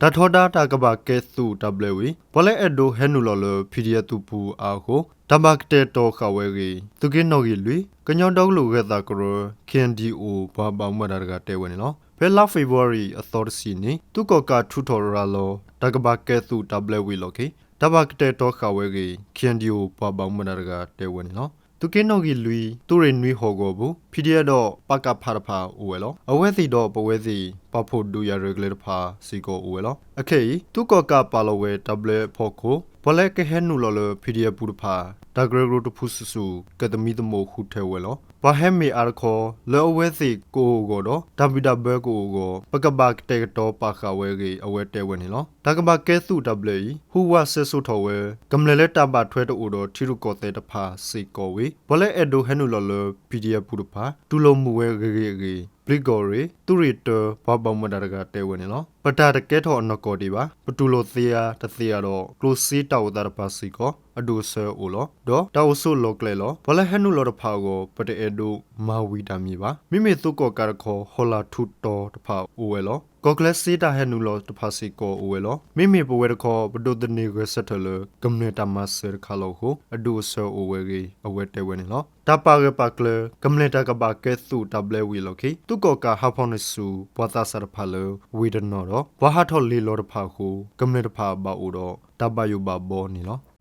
တၢ်ထီဒါတၢ်ကဘၣ်ကဲသုးတၢ်ဘျၢဝံၤ ပှၤလၢအဲၣ်ဒိးဟဲနုာ်လီၤလၢ ပီၣ်ဒံၣ်အဲၣ်သုးပူၤအါအဃိ တၢ်ဘၣ်ကတဲာ်ကတီၤဃာ်ဝဲအဂ့ၢ် သုးက့နီၣ်ဂံၢ်လွံၢ် ကညီဒီကလုာ်ဂဲၤသးကရၢ ခ့ၣ်အဲၣ်ဒံၣ်အိၣ် ပှၤဘၣ်မူဘၣ်ဒါတဂၤတဲဝဲန့ၣ်လီၤ. ဖဲလါဖ့ၤဘြူၤအါရံၤအသီတဆံန့ၣ် သုးကီၣ်ကးထုးထီၣ်ရၤလီၤ တၢ်ကဘၣ်ကဲသုးတၢ်ဘျၢဝံၤအလီၢ်ခံ တၢ်ဘၣ်ကတဲာ်ကတီၤဃာ်ဝဲအဂ့ၢ် ခ့ၣ်အဲၣ်ဒံၣ်အိၣ် ပှၤဘၣ်မူဘၣ်ဒါတဂၤတဲဝဲန့ၣ်လီၤ. သုးက့နီၣ်ဂံၢ်လွံၢ် သုးရ့ၣ်နွံဟီၣ်ကဝီၤပူၤ ပီၣ်ဒံၣ်အဲၣ်ဒီး ပကဖ တဖၣ်အိၣ်ဝဲလီၤ. အဝဲသ့ၣ်ဒီးပဝဲသ့ၣ် ပာ်ဖှိၣ်ဒုးယၤရဲၣ်ကျဲၤတဖၣ်စ့ၢ်ကီးအိၣ်ဝဲလီၤ. အခဲအံၤ သုးကီၣ်ကးပာ်လီၤဝဲတၢ်ဘျၢအဖီခိၣ် ပှၤလၢကဟဲနုာ်လီၤလၢ ပီၣ်ဒံၣ်အဲၣ်ပူၤတဖၣ် တၢ်ကရၢကရိတဖုဆူၣ်ဆူၣ် ကသမံသမိးဃုထၢဝဲလီၤ. ပှၤဟဲမ့ၢ်အါတခီ လၢအဝဲသ့ၣ်ကအိၣ်အဂီၢ်ဒီး တၢ်ဘံၣ်တၢ်ဘၢကအိၣ်အဂီၢ် ပကဘၣ်ကတဲာ်ကတီၤပာ်ဃာ်ဝဲအဂ့ၢ် အဝဲတဲဝဲန့ၣ်လီၤ. တၢ်ကဘၣ်ကဲသုးတၢ်ဘျၢအံၤ ဟူးဝးဆဲးဆိထီၣ်ဝဲ ကမျၢၢ်လၢတၢ်ဘၣ်ထွဲတအိၣ်ဒီးထံရူၢ်ကီၢ်သဲးတဖၣ်စ့ၢ်ကီးဝံၤ ပှၤလၢအဲၣ်ဒိးဟဲနုာ်လီၤလၢ ပီၣ်ဒံၣ်အဲၣ်ပူၤတဖၣ် တူၢ်လိာ်မုာ်ဝဲဂ့ၤဂ့ၤအဂ့ၢ် ပျံၤကီၢ်ရ့ၣ် သုးရ့ၣ်တၢ ပှၤဘၣ်မူဘၣ်ဒါတဂၤတဲဝဲန့ၣ်လီၤ. ပတၢ်တကဲထီၣ်အနီၢ်ကီၢ်ဒံးဘၣ်. ပတူၢ်လိာ်သ့ဧါတသ့ဧါဒီး ကျိၣ်စ့တၢ်အိၣ်သးတဖၣ်စ့ၢ်ကီး အဒိၣ်အဆၢအိၣ်လီၤ. ဒီးတၢ်အိၣ်ဆိးလီၢ်ကျဲလီၤ. ပှၤလၢဟဲနုာ်လီၤတဖၣ်အဂီၢ် ပတအဲၣ်ဒိးမၤဝံၤတၢ်မံၤဘၣ်. မ့မ့ၢ်သုးကီၣ်ကးတခီ ဟီၣ်လာ်ထူးတီၤတဖၣ်အိၣ်ဝဲလီၤ. ကီၢ်ချၢစ့တၢ်ဟဲနုာ်လီၤတဖၣ်စ့ၢ်ကီးအိၣ်ဝဲလီၤ. မ့မ့ၢ်ပဝဲတခီ ပဒိးသန့ၤဂဲၤဆၢထၢၣ်လၢ ကမျၢၢ်တၢ်မၤစၢၤတခါလီၤအဃိ အဒိၣ်အဆၢအိၣ်ဝဲအဂ့ၢ် အဝဲတဲဝဲန့ၣ်လီၤ. တၢ်ပာ်ဂၢၢ်ပာ်ကျၢၤ ကမျၢၢ်တၢ်ကဘၣ်ကဲသုးတၢ်ဘျၢဝံၤအလီၢ်ခံ သုးကီၣ်ကးဟးဖီၣ်န့ၢ်ဆူၣ် ပှၤသးစၢ်တဖၣ်လၢ ဝ့ၢ်တနီၤဒီး ပှၤဟးထီၣ်လ့ၤလီၤတဖၣ်အဃိ ကမျၢၢ်တဖၣ်ဘၣ်အိၣ်ဒီး တၢ်ဘၣ်ယိၣ်ဘၣ်ဘီန့ၣ်လီၤ.